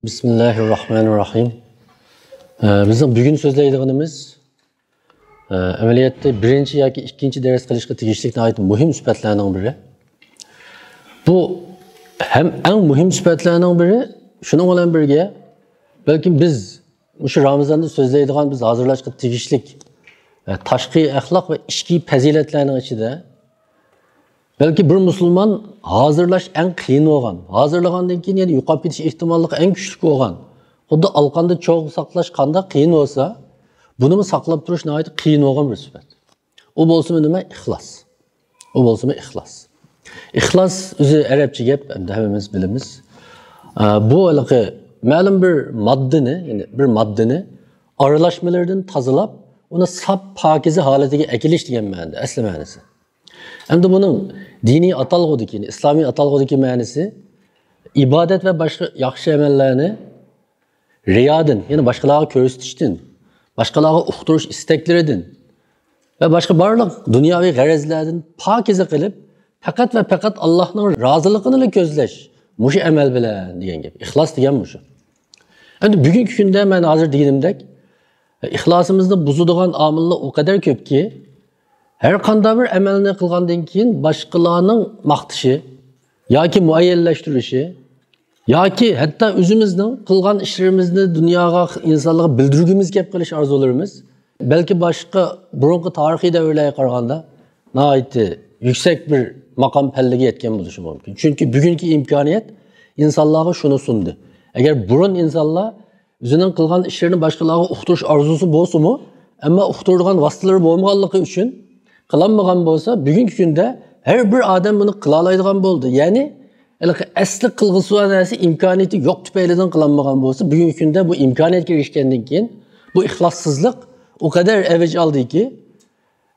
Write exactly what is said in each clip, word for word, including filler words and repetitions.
بىسمىللاھىررەھمانىررەھىم. ئە، بىزنىڭ بۈگۈن سۆزلەيدىغىنىمىز، ئە، ئەمەلىيەتتە بىرىنچى ياكى ئىككىنچى دەرس قىلىشقا تېگىشلىك ناھايىتى مۇھىم سۈپەتلەرنىڭ بىرى. بۇ ھەم ئەڭ مۇھىم سۈپەتلەرنىڭ بىرى. شۇنىڭ بىلەن بىرگە، بەلكىم بىز مۇشۇ رامىزاندا سۆزلەيدىغان، بىز ھازىرلاشقا تېگىشلىك، ئە، تاشقى ئەخلاق ۋە ئىچكى پەزىلەتلەرنىڭ ئىچىدە بەلكى بىر مۇسۇلمان ھازىرلاش ئەڭ قىيىن بولغان، ھازىرلىغاندىن كېيىن يەنە يوقاپ كېتىش ئېھتىماللىقى ئەڭ كۈچلۈك بولغان، خۇددى ئالقاندا چوغ ساقلاش قانداق قىيىن بولسا، بۇنىمۇ ساقلاپ تۇرۇش ناھايىتى قىيىن بولغان بىر سۈپەت. ئۇ بولسىمۇ نېمە؟ ئىخلاس. ئۇ بولسىمۇ ئىخلاس. ئىخلاس ئۆزى ئەرەبچە گەپ، ئەمدى ھەممىمىز بىلىمىز. ئە، بۇ ھېلىقى مەلۇم بىر ماددىنى، يەنى بىر ماددىنى ئارىلاشمىلىرىدىن تازىلاپ، ئۇنى ساپ، پاكىزە ھالىتىگە ئەكېلىش دېگەن مەنىدە، ئەسلى مەنىسى. ئەمدى بۇنىڭ دىنىي ئاتالغۇدىكى، يەنى ئىسلامىي ئاتالغۇدىكى مەنىسى ئىبادەت ۋە باشقا ياخشى ئەمەللەرنى رىيادىن، يەنى باشقىلارغا كۆرسىتىشتىن، باشقىلارغا ئۇقتۇرۇش ئىستەكلىرىدىن ۋە باشقا بارلىق دۇنياۋى غەرەزلەردىن پاكىزە قىلىپ، پەقەت ۋە پەقەت ئاللاھنىڭ رازىلىقىنىلا كۆزلەش، مۇشۇ ئەمەل بىلەن دېگەن گەپ. ئىخلاس دېگەن مۇشۇ. ئەمدى بۈگۈنكى كۈندە مەن ھازىر دېگىنىمدەك، ئىخلاسىمىزنى بۇزىدىغان ئامىللار ئۇ قەدەر كۆپكى، ھەر قانداق بىر ئەمەلنى قىلغاندىن كېيىن باشقىلارنىڭ ماختىشى ياكى مۇئەييەنلەشتۈرۈشى ياكى ھەتتا ئۆزىمىزنىڭ قىلغان ئىشلىرىمىزنى دۇنياغا، ئىنسانلارغا بىلدۈرگۈمىز كەپ قېلىش ئارزۇلىرىمىز بەلكى باشقا بۇرۇنقى تارىخىي دەۋرلەرگە قارىغاندا ناھايىتى يۈكسەك بىر ماقام پەللىگە يەتكەن بولۇشى مۇمكىن. چۈنكى بۈگۈنكى ئىمكانىيەت ئىنسانلارغا شۇنى سۇندى. ئەگەر بۇرۇن ئىنسانلار ئۆزىنىڭ قىلغان ئىشلىرىنى باشقىلارغا ئۇقتۇرۇش ئارزۇسى بولسىمۇ، ئەمما ئۇقتۇرىدىغان ۋاسىتىلىرى بولمىغانلىقى ئۈچۈن قىلالمىغان بولسا، بۈگۈنكى كۈندە ھەر بىر ئادەم بۇنى قىلالايدىغان بولدى. يەنى، ھېلىقى ئەسلى قىلغۇسى بار نەرسە ئىمكانىيىتى يوق تۈپەيلىدىن قىلالمىغان بولسا، بۈگۈنكى كۈندە بۇ ئىمكانىيەتكە ئېرىشكەندىن كېيىن بۇ ئىخلاسسىزلىق ئۇ قەدەر ئەۋج ئالدىكى،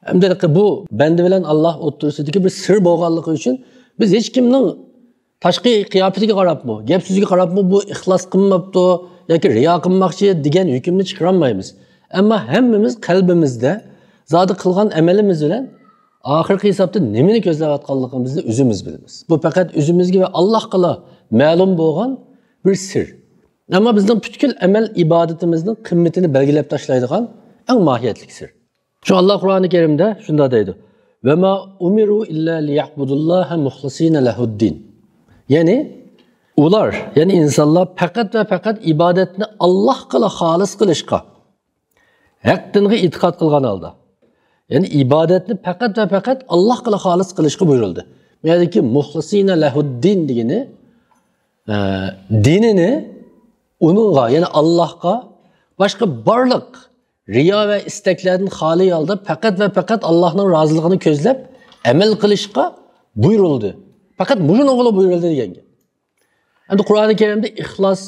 ئەمدى بۇ بەندە بىلەن ئاللاھ ئوتتۇرىسىدىكى بىر سىر بولغانلىقى ئۈچۈن بىز ھېچ كىمنىڭ تاشقى قىياپىتىگە قاراپمۇ، گەپ سۆزىگە قاراپمۇ بۇ ئىخلاس قىلماپتۇ ياكى رىيا قىلماقچى دېگەن ھۆكۈمنى چىقىرالمايمىز. ئەمما ھەممىمىز قەلبىمىزدە زادى قىلغان ئەمىلىمىز بىلەن ئاخىرقى ھېسابتا نېمىنى كۆزلەۋاتقانلىقىمىزنى ئۆزىمىز بىلىمىز. بۇ پەقەت ئۆزىمىزگە ۋە ئاللاھقىلا مەلۇم بولغان بىر سىر. ئەمما بىزنىڭ پۈتكۈل ئەمەل ئىبادىتىمىزنىڭ قىممىتىنى بەلگىلەپ تاشلايدىغان ئەڭ ماھىيەتلىك سىر. شۇ ئاللاھ قۇرئانى كەرىمدە شۇنداق دەيدۇ: «ۋەما ئۇمىرۇ ئىللا لىيەئبۇدۇللاھە مۇخلىسىنە لەھۇددىن.» يەنى ئۇلار، يەنى ئىنسانلار پەقەت ۋە پەقەت ئىبادەتنى ئاللاھقىلا خالىس قىلىشقا، ھەق دىنغا ئېتىقاد قىلغان ھالدا، يەنى ئىبادەتنى پەقەت ۋە پەقەت ئاللاھقىلا خالىس قىلىشقا بۇيرۇلدى. بۇ يەردىكى مۇخلىسىنە لەھۇددىن دېگىنى، ئە، دىنىنى ئۇنىڭغا، يەنى ئاللاھقا، باشقا بارلىق رىيا ۋە ئىستەكلەردىن خالىي ھالدا پەقەت ۋە پەقەت ئاللاھنىڭ رازىلىقىنى كۆزلەپ ئەمەل قىلىشقا بۇيرۇلدى. پەقەت مۇشۇنىڭغىلا بۇيرۇلدى دېگەن گەپ. ئەمدى قۇرئانى كەرىمدە ئىخلاس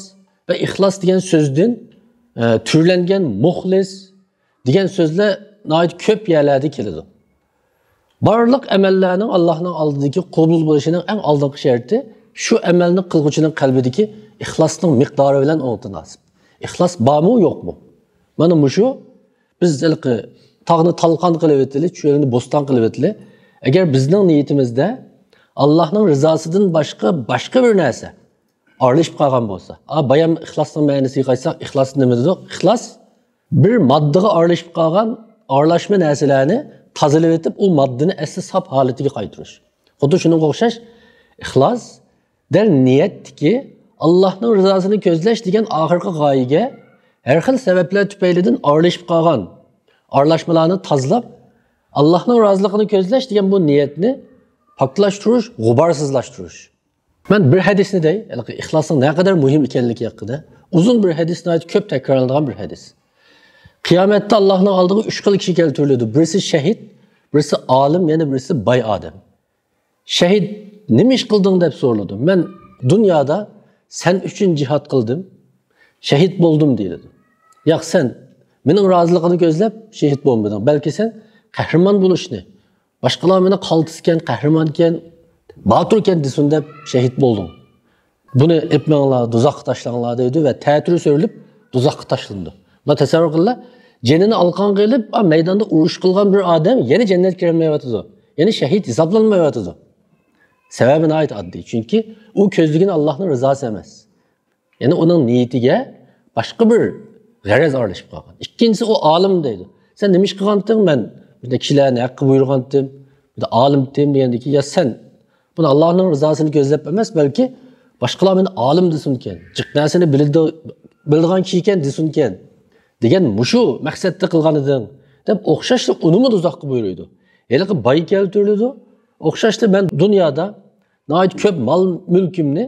ۋە ئىخلاس دېگەن سۆزدىن، ئە، تۈرلەنگەن مۇخلىس دېگەن سۆزلەر ناھايىتى كۆپ يەرلەردە كېلىدۇ. بارلىق ئەمەللەرنىڭ ئاللاھنىڭ ئالدىدىكى قوبۇل بولۇشىنىڭ ئەڭ ئالدىنقى شەرتى شۇ ئەمەلنى قىلغۇچىنىڭ قەلبىدىكى ئىخلاسنىڭ مىقدارى بىلەن ئوڭتىناسىپ. ئىخلاس بارمۇ، يوقمۇ؟ مانا مۇشۇ بىز ھېلىقى تاغنى تالقان قىلىۋېتىلى، چۆلنى بوستان قىلىۋېتىلى. ئەگەر بىزنىڭ نىيىتىمىزدە ئاللاھنىڭ رىزاسىدىن باشقا، باشقا بىر نەرسە ئارىلىشىپ قالغان بولسا، ئا، بايام ئىخلاسنىڭ مەنىسىگە قايتساق، ئىخلاس نېمە دېدۇق؟ ئىخلاس بىر ماددىغا ئارىلىشىپ قالغان، ئارىلاشما نەرسىلەرنى تازىلىۋېتىپ، ئۇ ماددىنى ئەسلى ساپ ھالىتىگە قايتۇرۇش. خۇددى شۇنىڭغا ئوخشاش، ئىخلاس دەل نىيەتتىكى ئاللاھنىڭ رىزاسىنى كۆزلەش دېگەن ئاخىرقى غايىگە ھەر خىل سەۋەبلەر تۈپەيلىدىن ئارىلىشىپ قالغان ئارىلاشمىلارنى تازىلاپ، ئاللاھنىڭ رازىلىقىنى كۆزلەش دېگەن بۇ نىيەتنى پاكلاشتۇرۇش، غۇبارسىزلاشتۇرۇش. مەن بىر ھەدىسنى دەي، ھېلىقى ئىخلاسنىڭ نەقەدەر مۇھىم ئىكەنلىكى ھەققىدە. ئۇزۇن بىر ھەدىس، ناھايىتى كۆپ تەكرارلىنىدىغان بىر ھەدىس. قىيامەتتە ئاللاھنىڭ ئالدىغا ئۈچ خىل كىشى كەلتۈرۈلىدۇ. بىرسى شەھىد، بىرسى ئالىم، يەنە بىرسى باي ئادەم. شەھىد نېمە ئىش قىلدىڭ دەپ سورىلىدۇ. مەن دۇنيادا سەن ئۈچۈن جىھاد قىلدىم، شەھىد بولدۇم دېيىلىدۇ. ياق، سەن مېنىڭ رازىلىقىمنى كۆزلەپ شېھىت بولمىدىڭ، بەلكى سەن قەھرىمان بولۇشنى، باشقىلار مېنى قالتىسكەن، قەھرىمانكەن، باتۇركەن دېسۇن دەپ شېھىت بولدۇڭ. بۇنى ئېلىپ مېڭىڭلار، دوزاخقا تاشلاڭلار دەيدۇ ۋە تەتۈرى سۈرۈلۈپ دوزاخقا تاشلىنىدۇ. مانا تەسەۋۋۇر قىلىڭلار، جېنىنى ئالقانغا ئېلىپ، ئا، مەيداندا ئۇرۇش قىلغان بىر ئادەم يەنە جەننەتكە كىرەلمەيۋاتىدۇ، يەنە شەھىد ھېسابلانمايۋاتىدۇ. سەۋەبى ناھايىتى ئاددىي، چۈنكى ئۇ كۆزلىگىنى ئاللاھنىڭ رىزاسى ئەمەس. يەنى ئۇنىڭ نىيىتىگە باشقا بىر غەرەز ئارىلىشىپ قالغان. ئىككىنچىسى، ئۇ ئالىم دەيدۇ. سەن نېمە ئىش قىلغانتىڭ؟ مەن بىر كىشىلەرنى ھەققە بۇيرۇغانتىم، بىر ئالىمتىم دېگەندىكىن، يا سەن بۇنى ئاللانىڭ رىزاسىنى كۆزلەپ ئەمەس، بەلكى باشقىلار مېنى ئالىم دېسۇنكەن، جىق نەرسىنى بىلىدۇ، بىلىدىغان كىشىكەن دېسۇنكەن دېگەن مۇشۇ مەقسەتتە قىلغان ئىدىڭ دەپ ئوخشاشلا ئۇنىمۇ دوزاخقا بۇيرۇيدۇ. ھېلىقى باي كەلتۈرۈلىدۇ. ئوخشاشلا مەن دۇنيادا ناھايىتى كۆپ مال مۈلكۈمنى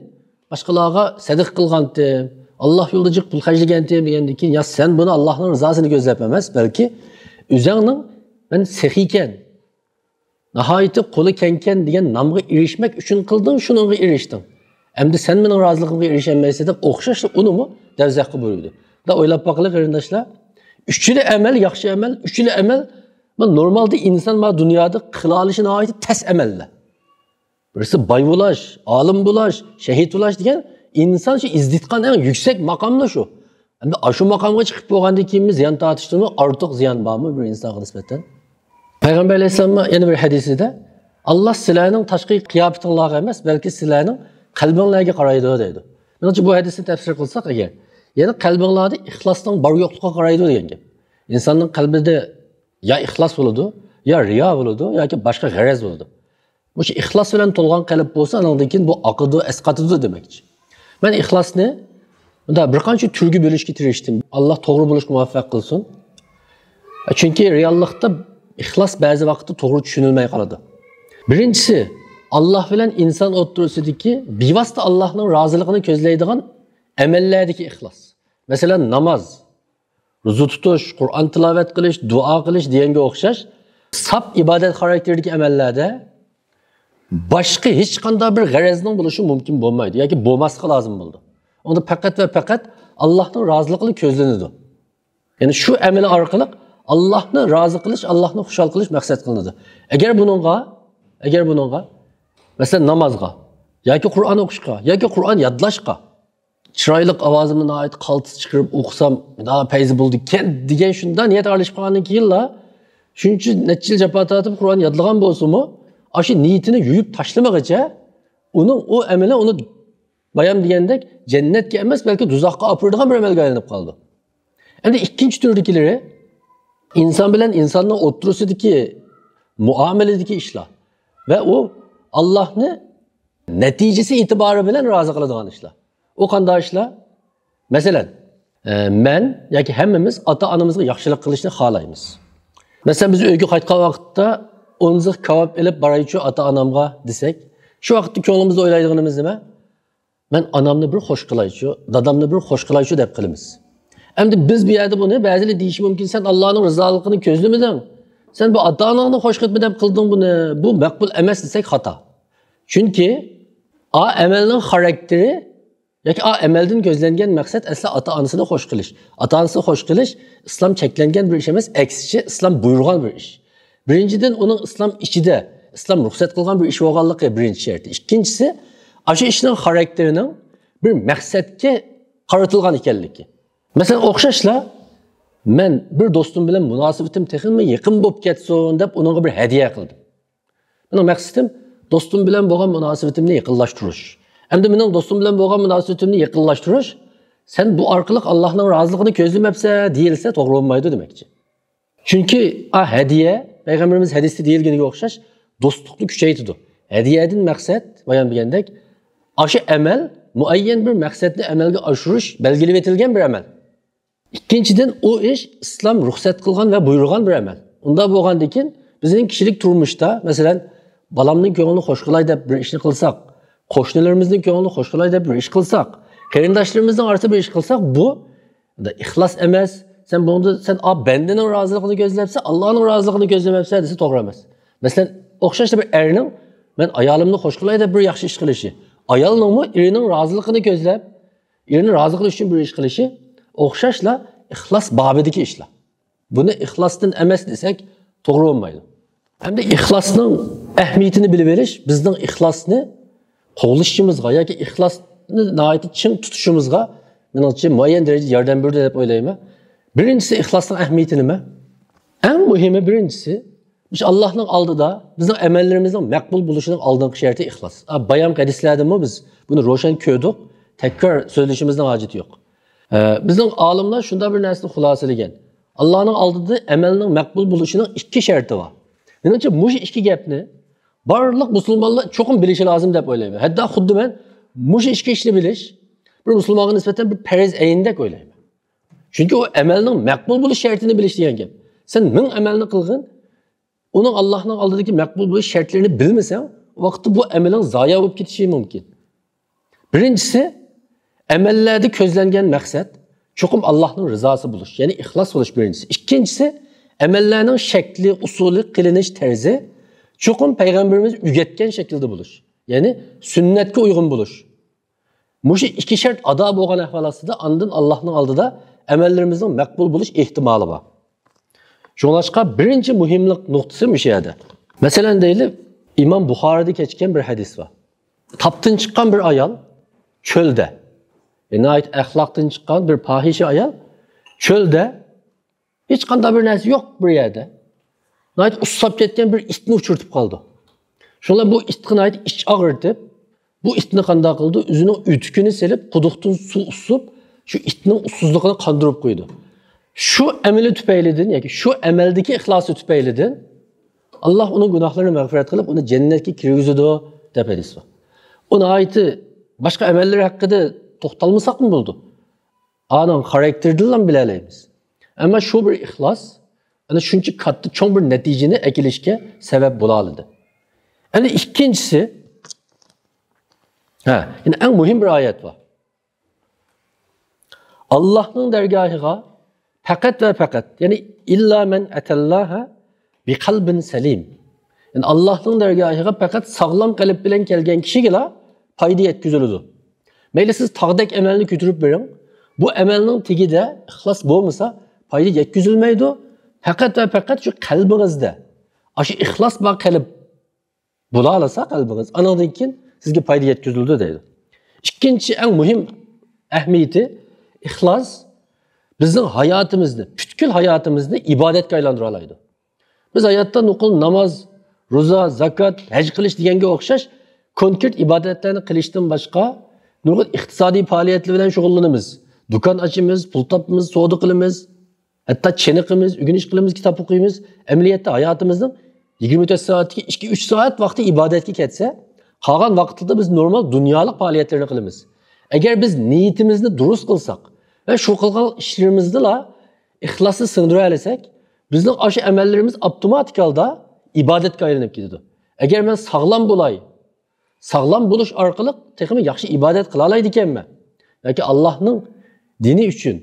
باشقىلارغا سەدىقە قىلغانتىم، ئاللا يولىدا جىق پۇل خەجلىگەنتىم دېگەندىن كېيىن، يا سەن بۇنى ئاللانىڭ رىزاسىنى كۆزلەپ ئەمەس، بەلكى ئۆزەڭنىڭ مەن سېخىيكەن، ناھايىتى قولى كەڭكەن دېگەن نامغا ئېرىشمەك ئۈچۈن قىلدىڭ، شۇنىڭغا ئېرىشتىڭ. ئەمدى سەن مېنىڭ رازىلىقىمغا ئېرىشەلمەيسەن دەپ ئوخشاشلا ئۇنىمۇ دەۋزەخقە بۇيرۇيدۇ. دا ئويلاپ باقىلى قېرىنداشلار، ئۈچىلا ئەمەل، ياخشى ئەمەل، ئۈچىلا ئەمەل، بۇ نورمالدا ئىنسان ما دۇنيادا قىلالىشى ناھايىتى تەس ئەمەللەر. بىرسى باي بولاش، ئالىم بولاش، شەھىت بولاش دېگەن ئىنسان شۇ ئىزدەيدىغان ئەڭ يۈكسەك ماقاملا شۇ. ئەمدى ئاشۇ ماقامغا چىقىپ بولغاندىن كېيىنمۇ زىيان تارتىشتىنمۇ ئارتۇق زىيان بارمۇ بىر ئىنسانغا نىسبەتەن؟ پەيغەمبەر ئەلەيھىسسالام يەنە بىر ھەدىسىدە، «ئاللا سىلەرنىڭ تاشقى قىياپىتىڭلارغا ئەمەس، بەلكى سىلەرنىڭ قەلبىڭلارغا قارايدۇ» دەيدۇ. مېنىڭچە بۇ ھەدىسنى تەپسىر قىلساق ئەگەر، يەنى قەلبىڭلاردا ئىخلاسنىڭ بار يوقلۇقىغا قارايدۇ دېگەن گەپ. ئىنساننىڭ قەلبىدە يا ئىخلاس بولىدۇ، يا رىيا بولىدۇ، ياكى باشقا غەرەز بولىدۇ. مۇشۇ ئىخلاس بىلەن تولغان قەلب بولسا، ئانىڭدىن كېيىن بۇ ئاقىدۇ، ئەسقاتىدۇ دېمەكچى. مەن ئىخلاسنى مۇنداق بىر قانچە تۈرگە بۆلۈشكە تىرىشتىم. ئاللا توغرا بولۇشقا مۇۋەپپەق قىلسۇن. چۈنكى رېئاللىقتا ئىخلاس بەزى ۋاقىتتا توغرا چۈشىنىلمەي قالىدۇ. بىرىنچىسى، ئاللا بىلەن ئىنسان ئوتتۇرىسىدىكى بىۋاسىتە ئاللانىڭ رازىلىقىنى كۆزلەيدىغان ئەمەللەردىكى ئىخلاس. مەسىلەن، ناماز، روزا تۇتۇش، قۇرئان تىلاۋەت قىلىش، دۇئا قىلىش دېگەنگە ئوخشاش ساپ ئىبادەت خاراكتېرىدىكى ئەمەللەردە باشقا ھېچقانداق بىر غەرەزنىڭ بولۇشى مۇمكىن بولمايدۇ ياكى بولماسلىقى لازىم بولىدۇ. ئۇندا پەقەت ۋە پەقەت ئاللاھنىڭ رازىلىقىلا كۆزلىنىدۇ. يەنى شۇ ئەمەل ئارقىلىق ئاللاھنى رازى قىلىش، ئاللاھنى خۇشال قىلىش مەقسەت قىلىنىدۇ. ئەگەر بۇنىڭغا، ئەگەر بۇنىڭغا، مەسىلەن، نامازغا ياكى قۇرئان ئوقۇشقا ياكى قۇرئان يادلاشقا چىرايلىق ئاۋازىمنى ناھايىتى قالتىس چىقىرىپ ئوقۇسام، مۇنداق پەيزى بولىدىكەن دېگەن شۇنداق نىيەت ئارىلىشىپ قالغاندىن كېيىنلا، شۇنچە نەچچە يىل جاپا تارتىپ قۇرئان يادلىغان بولسىمۇ، ئاشۇ نىيىتىنى يۇيۇپ تاشلىمىغىچە ئۇنىڭ ئۇ ئەمىلى ئۇنى بايام دېگەندەك جەننەتكە ئەمەس، بەلكى دوزاخقا ئاپىرىدىغان بىر ئەمەلگە ئايلىنىپ قالىدۇ. ئەمدى ئىككىنچى تۈردىكىلىرى ئىنسان بىلەن ئىنساننىڭ ئوتتۇرىسىدىكى مۇئامىلىدىكى ئىشلار ۋە ئۇ ئاللاھنى نەتىجىسى ئېتىبارى بىلەن رازى قىلىدىغان ئىشلار. ئۇ قانداق ئىشلار؟ مەسىلەن، ئە، مەن ياكى ھەممىمىز ئاتا-ئانىمىزغا ياخشىلىق قىلىشنى خالايمىز. مەسىلەن، بىز ئۆيگە قايتقان ۋاقىتتا ئون زىخ كاۋاپ ئېلىپ بارايچۇ ئاتا-ئانامغا دېسەك، شۇ ۋاقىتتا كۆڭلىمىزدە ئويلايدىغىنىمىز نېمە؟ مەن ئانامنى بىر خوش قىلايچۇ، دادامنى بىر خوش قىلايچۇ دەپ قىلىمىز. ئەمدى بىز بۇ يەردە بۇنى بەزىلەر دېيىشى مۇمكىن، سەن ئاللانىڭ رىزالىقىنى كۆزلىمىدىڭ، سەن بۇ ئاتا-ئاناڭنى خوش قىلىپمۇ دەپ قىلدىڭ بۇنى، بۇ مەقبۇل ئەمەس دېسەك خاتا. چۈنكى ئا ئەمەلنىڭ خاراكتېرى ياكى ئا ئەمەلدىن كۆزلەنگەن مەقسەت ئەسلى ئاتا-ئانىسىنى خوش قىلىش. ئاتا-ئانىسىنى خوش قىلىش ئىسلام چەكلەنگەن بىر ئىش ئەمەس، ئەكسىچە ئىسلام بۇيرۇغان بىر ئىش. بىرىنچىدىن، ئۇنىڭ ئىسلام ئىچىدە، ئىسلام رۇخسەت قىلغان بىر ئىش بولغانلىقى بىرىنچى شەرتى. ئىككىنچىسى، ئاشۇ ئىشنىڭ خاراكتېرىنىڭ بىر مەقسەتكە قارىتىلغان ئىكەنلىكى. مەسىلەن، ئوخشاشلا، مەن بىر دوستۇم بىلەن مۇناسىۋىتىم تېخىمۇ يېقىن بولۇپ كەتسۇن دەپ ئۇنىڭغا بىر ھەدىيە قىلدىم. مېنىڭ مەقسىتىم، دوستۇم بىلەن بولغان مۇناسىۋىتىمنى يېقىنلاشتۇرۇش. ئەمدى مېنىڭ دوستۇم بىلەن بولغان مۇناسىۋىتىمنى يېقىنلاشتۇرۇش، سەن بۇ ئارقىلىق ئاللاھنىڭ رازىلىقىنى كۆزلىمەپسەن دېيىلسە توغرا بولمايدۇ دېمەكچى. چۈنكى ئا ھەدىيە، پەيغەمبىرىمىز ھەدىستە دېيىلگىنىگە ئوخشاش، دوستلۇقنى كۈچەيتىدۇ. ھەدىيەدىن مەقسەت، بايان دېگەندەك، ئاشۇ ئەمەل مۇئەييەن بىر مەقسەتنى ئەمەلگە ئاشۇرۇش بەلگىلىۋېتىلگەن بىر ئەمەل. ئىككىنچىدىن، ئۇ ئىش ئىسلام رۇخسەت قىلغان ۋە بۇيرۇغان بىر ئەمەل. ئۇنداق بولغاندىكىن، بىزنىڭ كىشىلىك تۇرمۇشتا، مەسىلەن، بالامنىڭ كۆڭلىنى خوش قىلاي دەپ بىر ئىشنى قىلساق، قوشنىلىرىمىزنىڭ كۆڭلىنى خوش قىلاي دەپ بىر ئىش قىلساق، قېرىنداشلىرىمىزنىڭ ئارىسىدا بىر ئىش قىلساق، بۇ ئىخلاس ئەمەس. سەن بۇنىڭدا، سەن ئا بەندىنىڭ رازىلىقىنى كۆزلەپسەن، ئاللانىڭ رازىلىقىنى كۆزلىمەپسەن دېسە توغرا ئەمەس. مەسىلەن، ئوخشاشلا بىر ئەرنىڭ مەن ئايالىمنى خوش قىلاي دەپ بىر ياخشى ئىش قىلىشى، ئايالنىڭمۇ ئېرىنىڭ رازىلىقىنى كۆزلەپ، ئېرىنى رازى قىلىش ئۈچۈن بىر ئىش قىلىشى ئوخشاشلا ئىخلاس بابىدىكى ئىشلار. بۇنى ئىخلاستىن ئەمەس دېسەك توغرا بولمايدۇ. ھەمدە ئىخلاسنىڭ ئەھمىيىتىنى بىلىۋېلىش بىزنىڭ ئىخلاسنى قوغلىشىمىزغا ياكى ئىخلاسنى ناھايىتى چىڭ تۇتۇشىمىزغا، مېنىڭچە، مۇئەييەن دەرىجىدە ياردەم بېرىدۇ دەپ ئويلايمەن. بىرىنچىسى، ئىخلاسنىڭ ئەھمىيىتى نېمە؟ ئەڭ مۇھىمى، بىرىنچىسى، مۇشۇ ئاللاھنىڭ ئالدىدا بىزنىڭ ئەمەللىرىمىزنىڭ مەقبۇل بولۇشىنىڭ ئالدىنقى شەرتى ئىخلاس. ئا، بايامقى ھەدىسلەردىنمۇ بىز بۇنى روشەن كۆردۇق. تەكرار سۆزلىشىمىزنىڭ ھاجىتى يوق. ئە، بىزنىڭ ئالىملار شۇنداق بىر نەرسىنى خۇلاسىلىگەن. ئاللانىڭ ئالدىدا ئەمەلنىڭ مەقبۇل بولۇشىنىڭ ئىككى شەرتى بار. مېنىڭچە، مۇشۇ ئىككى گەپنى بارلىق مۇسۇلمانلار چوقۇم بىلىشى لازىم دەپ ئويلايمەن. ھەتتا خۇددى مەن مۇشۇ ئىككى ئىشنى بىلىش بىر مۇسۇلمانغا نىسبەتەن بىر پەرز ئەيندەك ئويلايمەن. چۈنكى ئۇ ئەمەلنىڭ مەقبۇل بولۇش شەرتىنى بىلىش دېگەن گەپ. سەن مىڭ ئەمەلنى قىلغىن، ئۇنىڭ ئاللاھنىڭ ئالدىدىكى مەقبۇل بولۇش شەرتلىرىنى بىلمىسەڭ، ئۇ ۋاقىتتا بۇ ئەمىلىڭ زايە بولۇپ كېتىشى مۇمكىن. بىرىنچىسى، ئەمەللەردە كۆزلەنگەن مەقسەت چوقۇم ئاللاھنىڭ رىزاسى بولۇش، يەنى ئىخلاس بولۇش بىرىنچىسى. ئىككىنچىسى، ئەمەللەرنىڭ شەكلى، ئۇسۇلى، قىلىنىش تەرزى چوقۇم پەيغەمبىرىمىز ئۆگەتكەن شەكىلدە بولۇش، يەنى سۈننەتكە ئۇيغۇن بولۇش. مۇشۇ ئىككى شەرت ئادا بولغان ئەھۋال ئاستىدا ئاندىن ئاللاھنىڭ ئالدىدا ئەمەللىرىمىزنىڭ مەقبۇل بولۇش ئېھتىمالى بار. شۇڭلاشقا بىرىنچى مۇھىملىق نۇقتىسى مۇشۇ يەردە. مەسىلەن دەيلى، ئىمام بۇخارىدا كەچكەن بىر ھەدىس بار. تاپتىن چىققان بىر ئايال چۆلدە، ناھايىتى ئەخلاقتىن چىققان بىر پاھىشە ئايال چۆلدە، ھېچقانداق بىر نەرسە يوق بىر يەردە، ناھايىتى ئۇسساپ كەتكەن بىر ئىتنى ئۇچرىتىپ قالىدۇ. شۇڭلار بۇ ئىتقا ناھايىتى ئىچ ئاغرىتىپ، بۇ ئىتنى قانداق قىلىدۇ؟ ئۆزىنىڭ ئۆتۈكىنى سېلىپ، قۇدۇقتىن سۇ ئۇسسۇپ، شۇ ئىتنىڭ ئۇسسۇزلۇقىنى قاندۇرۇپ قويىدۇ. شۇ ئەمىلى تۈپەيلىدىن ياكى شۇ ئەمەلدىكى ئىخلاسى تۈپەيلىدىن ئاللاھ ئۇنىڭ گۇناھلىرىنى مەغپىرەت قىلىپ، ئۇنى جەننەتكە كىرگۈزىدۇ، دەپ ھەدىس بار. ئۇ ناھايىتى باشقا ئەمەللىرى ھەققىدە توختالمىساقمۇ بولىدۇ. ئانىڭ خاراكتېرىدىنلا بىلەلەيمىز. ئەمما شۇ بىر ئىخلاس ئەنە شۇنچە كاتتا، چوڭ بىر نەتىجىنى ئەكېلىشكە سەۋەب بولالىدى. ئەنە ئىككىنچىسى، ھە، يەنە ئەڭ مۇھىم بىر ئايەت بار. ئاللاھنىڭ دەرگاھىغا پەقەت ۋە پەقەت، يەنى، «إلا من أتى الله بقلب سليم». يەنى ئاللاھنىڭ دەرگاھىغا پەقەت ساغلام قەلب بىلەن كەلگەن كىشىگىلا پايدا يەتكۈزۈلىدۇ. مەيلى سىز تاغدەك ئەمەلنى كۆتۈرۈپ بېرىڭ، بۇ ئەمەلنىڭ تېگىدە ئىخلاس بولمىسا، پايدا يەتكۈزۈلمەيدۇ. پەقەت ۋە پەقەت شۇ قەلبىڭىزدە ئاشۇ ئىخلاس بار قەلب بولالايدۇ قەلبىڭىز، ئانىڭدىن كېيىن سىزگە پايدا يەتكۈزۈلىدۇ دەيدۇ. ئىككىنچى، ئەڭ مۇھىم ئەھمىيىتى، ئىخلاس بىزنىڭ ھاياتىمىزنى، پۈتكۈل ھاياتىمىزنى ئىبادەتكە ئايلاندۇرالايدۇ. بىز ھاياتتا نوقۇل ناماز، روزا، زاكات، ھەج قىلىش دېگەنگە ئوخشاش كونكرېت ئىبادەتلەرنى قىلىشتىن باشقا، نۇرغۇن ئىقتىسادىي پائالىيەتلەر بىلەن شۇغۇللىنىمىز. دۇكان ئاچىمىز، پۇل تاپىمىز، سودا قىلىمىز، ھەتتا چېنىقىمىز، ئۆگىنىش قىلىمىز، كىتاب ئوقۇيمىز. ئەمەلىيەتتە ھاياتىمىزنىڭ يىگىرمە تۆت سائەتتىكى ئىككى، ئۈچ سائەت ۋاقتى ئىبادەتكە كەتسە، قالغان ۋاقىتلىرىدا بىز نورمال دۇنيالىق پائالىيەتلەرنى قىلىمىز. ئەگەر بىز نىيىتىمىزنى دۇرۇس قىلساق ۋە شۇ قىلغان ئىشلىرىمىزدىلا ئىخلاسنى سىڭدۈرەلىسەك، بىزنىڭ ئاشۇ ئەمەللىرىمىز ئاپتوماتىك ھالدا ئىبادەتكە ئايلىنىپ كېتىدۇ. ئەگەر مەن ساغلام بولاي، ساغلام بولۇش ئارقىلىق تېخىمۇ ياخشى ئىبادەت قىلالايدىكەنمەن ياكى ئاللاھنىڭ دىنى ئۈچۈن،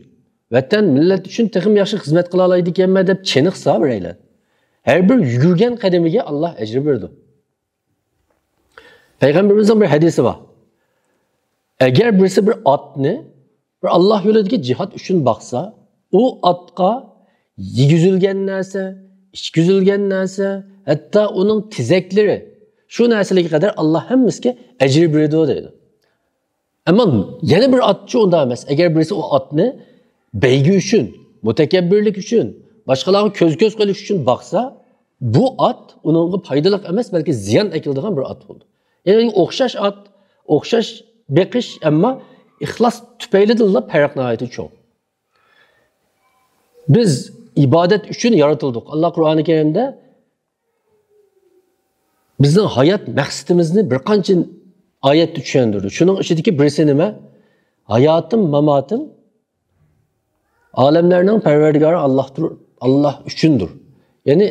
ۋەتەن، مىللەت ئۈچۈن تېخىمۇ ياخشى خىزمەت قىلالايدىكەنمەن دەپ چېنىقسا بىرەيلەن، ھەر بىر يۈگۈرگەن قەدىمىگە ئاللاھ ئەجىر بېرىدۇ. پەيغەمبىرىمىزنىڭ بىر ھەدىسى بار. ئەگەر بىرسى بىر ئاتنى بىر ئاللاھ يولىدىكى جىھاد ئۈچۈن باقسا، ئۇ ئاتقا يېگۈزۈلگەن نەرسە، ئىچكۈزۈلگەن نەرسە، ھەتتا ئۇنىڭ تېزەكلىرى، شۇ نەرسىلەرگە قەدەر ئاللاھ ھەممىسىگە ئەجىر بېرىدۇ دەيدۇ. ئەمما يەنە بىر ئاتچۇ ئۇنداق ئەمەس. ئەگەر بىرسى ئۇ ئاتنى بەيگە ئۈچۈن، مۇتەكەببىرلىك ئۈچۈن، باشقىلارغا كۆز-كۆز قىلىش ئۈچۈن باقسا، بۇ ئات ئۇنىڭغا پايدىلىق ئەمەس، بەلكى زىيان ئەكېلىدىغان بىر ئات بولىدۇ. يەنى ئوخشاش ئات، ئوخشاش بېقىش، ئەمما ئىخلاس تۈپەيلىدىنلا پەرق ناھايىتى چوڭ. بىز ئىبادەت ئۈچۈن يارىتىلدۇق. ئاللاھ قۇرئانى كەرىمدە بىزنىڭ ھايات مەقسىتىمىزنى بىر قانچە ئايەتتە چۈشەندۈردى. شۇنىڭ ئىچىدىكى بىرسى نېمە؟ «ھاياتىم، ماماتىم ئالەملەرنىڭ پەرۋەردىگارى ئاللاھتۇر، ئاللاھ ئۈچۈندۇر.» يەنى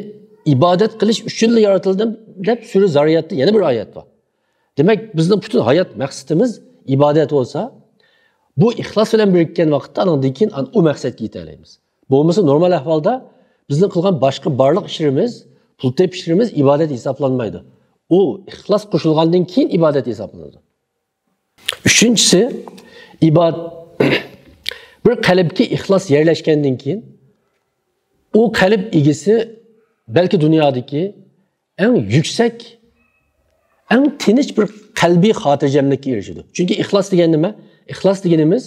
ئىبادەت قىلىش ئۈچۈنلا يارىتىلدىم دەپ سۈرە زارىياتتا يەنە بىر ئايەت بار. دېمەك، بىزنىڭ پۈتۈن ھايات مەقسىتىمىز ئىبادەت بولسا، بۇ ئىخلاس بىلەن بىرىككەن ۋاقىتتا ئانىڭدىن كېيىن ئان-، ئۇ مەقسەتكە يېتەلەيمىز. بولمىسا نورمال ئەھۋالدا بىزنىڭ قىلغان باشقا بارلىق ئىشلىرىمىز، پۇل تېپىشلىرىمىز ئىبادەت ھېسابلانمايدۇ. ئۇ ئىخلاس قوشۇلغاندىن كېيىن ئىبادەت ھېسابلىنىدۇ. ئۈچىنچىسى، ئىباد-، بىر قەلبكە ئىخلاس يەرلەشكەندىن كېيىن، ئۇ قەلب ئىگىسى بەلكى دۇنيادىكى ئەڭ يۈكسەك، ئەڭ تىنچ بىر قەلبىي خاتىرجەملىككە ئېرىشىدۇ. چۈنكى ئىخلاس دېگەن نېمە؟ ئىخلاس دېگىنىمىز